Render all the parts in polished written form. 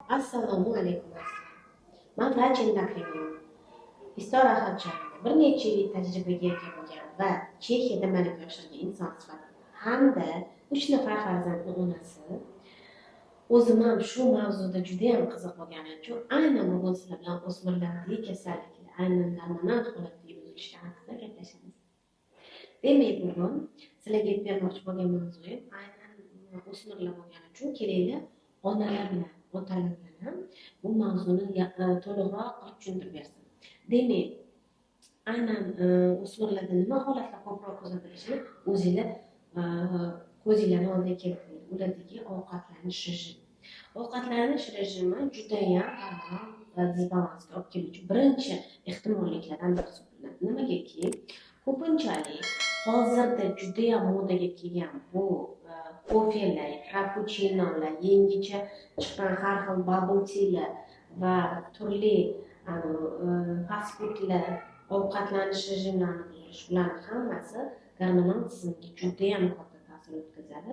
Assalomu alaykum azizlar. Man vrach endokrinolog Istora Xodjayeva, bir necha yillik tajribaga ega bo'lgan va Chexiyada malaka oshirgan inson sifatida hamda 3 nafar farzandning onasi. O'zim ham shu mavzuda juda ham qiziq bo'lganim uchun aynan bugun sizlar bilan o'smirlardagi kasalliklar, aynan gormonal holatdagi buzilishlar haqida gaplashamiz. Demak, bugun sizlarga aytib bermoqchi bo'lgan mavzuyim aynan o'smirlar bo'lgani uchun kelinglar onalar bilan, otalar bilan ham bu mavzuni to'liqroq qilib tushuntirib bersin. Demak, aynan o'smirlarda nima holatlar ko'proq kuzatilishini o'zinglar ko'zinglarni oldiga keltiring. Ulardagi ovqatlanish rejimi. Ovqatlanish rejimi judayam gormonal disbalansga olib keluvchi birinchi ehtimolliklardan biri hisoblanadi. Nimagaki, ko'pinchalik hozirda judayam modaga kelgan bu kofelar, frappuchinolar, yangicha chiqqan har xil bubble tealar va turli fast foodlar, ovqatlanish rejimlarini buzilish, bularni hammasi gormonal tizimga judayam katta ta'sir o'tkazadi.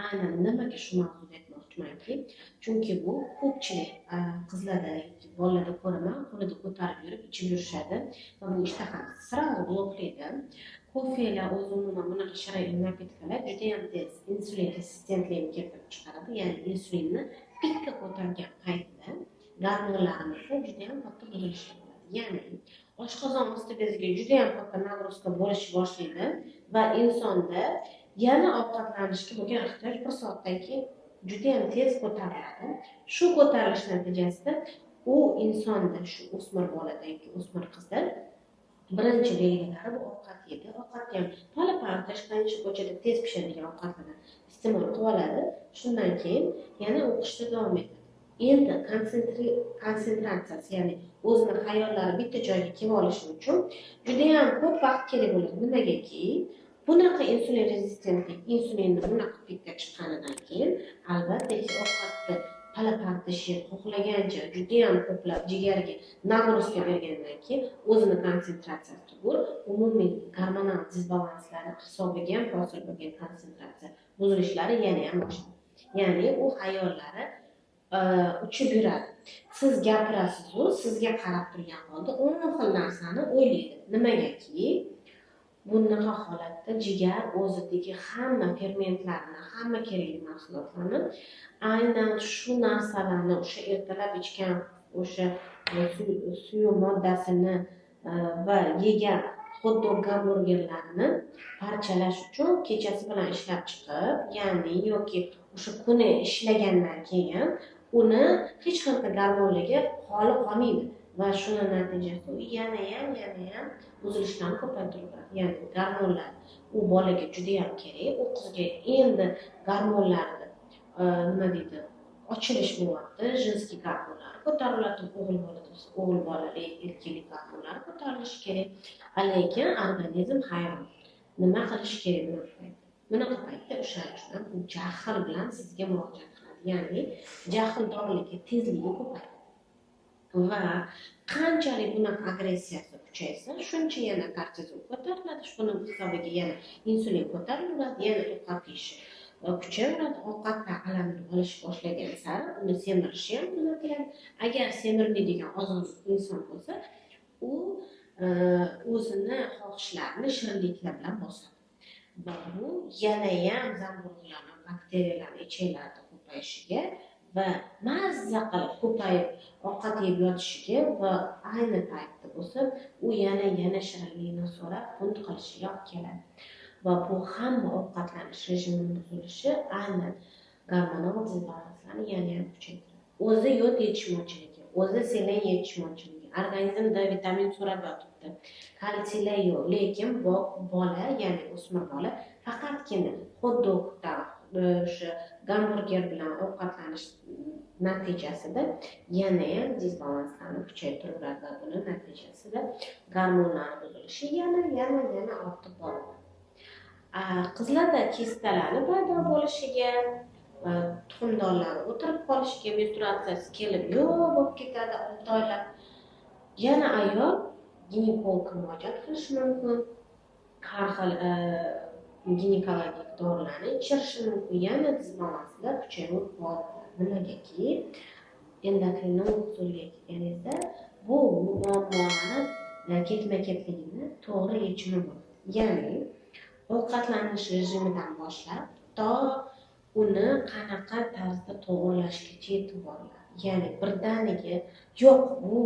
Aynan nimaga shu mavzuda aytmoqchimanki, chunki bu ko'pchilik qizlarda yoki bolalarda ko'raman, qo'lida ko'tarib yurib ichib yurishadi va bu ishtahani сразу bloklaydi. Kofelar o'zi umuman bunaqa shirin напитка lar judayam tez insulin rezistentligini keltirib chiqaradi. Ya'ni insulinni pikka ko'targan paytida gormonlarimizda judayam katta buzilishlar bo'ladi. Ya'ni oshqozon osti beziga judayam katta нагрузка bo'lish boshlaydi va insonda yana ovqatlanishga bo'lgan ehtiyoj bir soatdan keyin judayam tez ko'tariladi. Shu ko'tarilish natijasida u insonda, shu o'smir bolada yoki o'smir qizda birinchi belgilari bu ovqat yedi. Ovqatni ham pala-partash, qancha ko'chada tez pishadigan ovqatlarni iste'mol qilib oladi. Shundan keyin yana o'qishda davom etadi. Endi konsentratsiyasi, ya'ni o'zini xayollari bitta joyga kelib olishi uchun judayam ko'p vaqt kerak bo'ladi. Nimagaki, bunaqa insulin rezistentlik, insulinni bunaqa pikka chiqqanidan keyin albatta ovqatni pala-partash yeb, xohlagancha judayam ko'plab jigarga нагрузка bergandan keyin o'zini konsentratsiyasi tugul, umumiy gormonal disbalanslarni hisobiga ham hosil bo'lgan konsentratsiya buzilishlari yana ham oshadi. Ya'ni u xayollari uchib yuradi. Siz gapirasiz-u, sizga qarab turgan holda 10 xil narsani o'ylaydi. Nimagaki, bunaqa holatda jigar o'zidagi hamma fermentlarni, hamma kerakli mahsulotlarni aynan shu narsalarni, o'sha ertalab ichgan o'sha suyuq moddasini va yegan xot-dog gamburgerlarni parchalash uchun kechasi bilan ishlab chiqib, ya'ni yoki o'sha kuni ishlagandan keyin uni hech qanaqa gormonlarga xoli qolmaydi va shuni natijasida u yanayam buzilishlarni ko'paytiradi. Ya'ni gormonlar u bolaga judayam kerak, u qizga endi gormonlarni nima deydi, ochilish bo'lyapti, женский gormonlari ko'tariladi, o'g'il bolada o'g'il bolalik, erkaklik gormonlari ko'tarilishi kerak. Lekin organizm hayron. Nima qilish kerak bunaqa paytda? Bunaqa paytda o'sha uchun ham u jahl bilan sizga murojaat qiladi. Ya'ni jahldorligi, tezligi ko'payadi. Va qanchalik bunaqa agressiyasi kuchaysa, shuncha yana kortizol ko'tariladi, shuni hisobiga yana insulin ko'tariladi, yana ovqat yeyishi kuchaveradi, ovqatdan alamini olish boshlagan sari uni semirishi ham kuzatiladi. Agar semirmaydigan ozg'in inson bo'lsa, u o'zini xohishlarini shirinliklar bilan bosadi. Va bu yanayam zamburug'larni, bakteriyalarni ichaklarda ko'payishiga va mazza qilib ko'payib ovqat yeb yotishiga va ayni paytda bo'lsa u yana shirinlikni so'rab bunt qilishiga olib keladi. Va bu hamma ovqatlanish rejimini buzilishi aynan gormonal disbalanslarni yana ham kuchaytiradi. O'zi yod yetishmovchiligi, o'zi selen yetishmovchiligi, organizmda vitamin so'rab yotibdi, kalsiylar yo'q, lekin bola, ya'ni o'smir bola faqatgina xot-dogdan, o'sha gamburger bilan ovqatlanish natijasida yanayam disbalanslarni kuchaytiraveradi va buni natijasida gormonlar buzilishi yana ortib boradi. Qizlarda kistalarni paydo bo'lishiga, tuxumdonlar o'tirib qolishiga, menstruatsiyasi kelib yo'q bo'lib ketadi 6 oylab. Yana ayol ginekologga murojaat qilishi mumkin, har xil ginekologik dorilarni ichirishi mumkin, yana disbalanslar kuchayib boradi. Nimagaki, Endokrinolog huzuriga kelganingizda bu muammolarni ketma-ketligini to'g'ri yechimi bo'ladi. Ya'ni ovqatlanish rejimidan boshlab to uni qanaqa tarzda to'g'rilashgacha yetib boriladi. Ya'ni birdaniga yo'q bu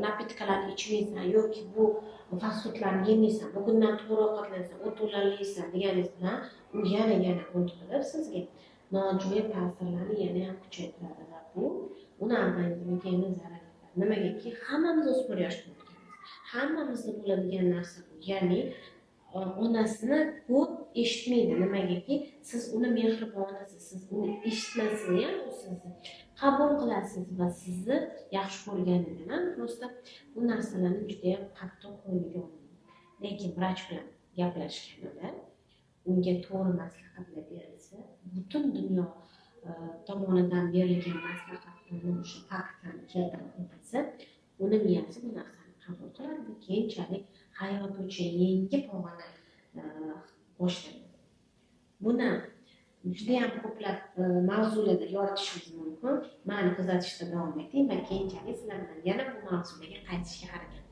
napitkalarni ichmaysan yoki bu fast foodlarni yemaysan, bugundan to'g'ri ovqatlanasan, o't o'lanlaysan deganingiz bilan u yana bunt qilib sizga nojo'ya ta'sirlarni yana ham kuchaytiradi va bu uni organizmiga yana zarar yetadi. Nimagaki hammamiz o'smir yoshda o'tganmiz. Hammamizda bo'ladigan narsa bu. Ya'ni onasini ko'p eshitmaydi. Nimagaki siz uni mehribonisiz, siz uni eshitmasa ham u sizni qabul qilasiz va sizni yaxshi ko'rganidan ham просто bu narsalarni juda ham qattiq qo'lga olmaydi. Lekin vrach bilan gaplashganida unga to'g'ri maslahatlar berilsa, butun dunyo tomonidan berilgan maslahatlarni o'sha faktlarni keltirib o'tilsa, uni miyasi bu narsani qabul qiladi va keyinchalik hayot uchun yangi pog'ona boshlanadi. Buni juda ham ko'plab mavzularda yoritishimiz mumkin. Mani kuzatishda davom eting va keyinchalik sizlar bilan yana bu mavzularga qaytishga harakat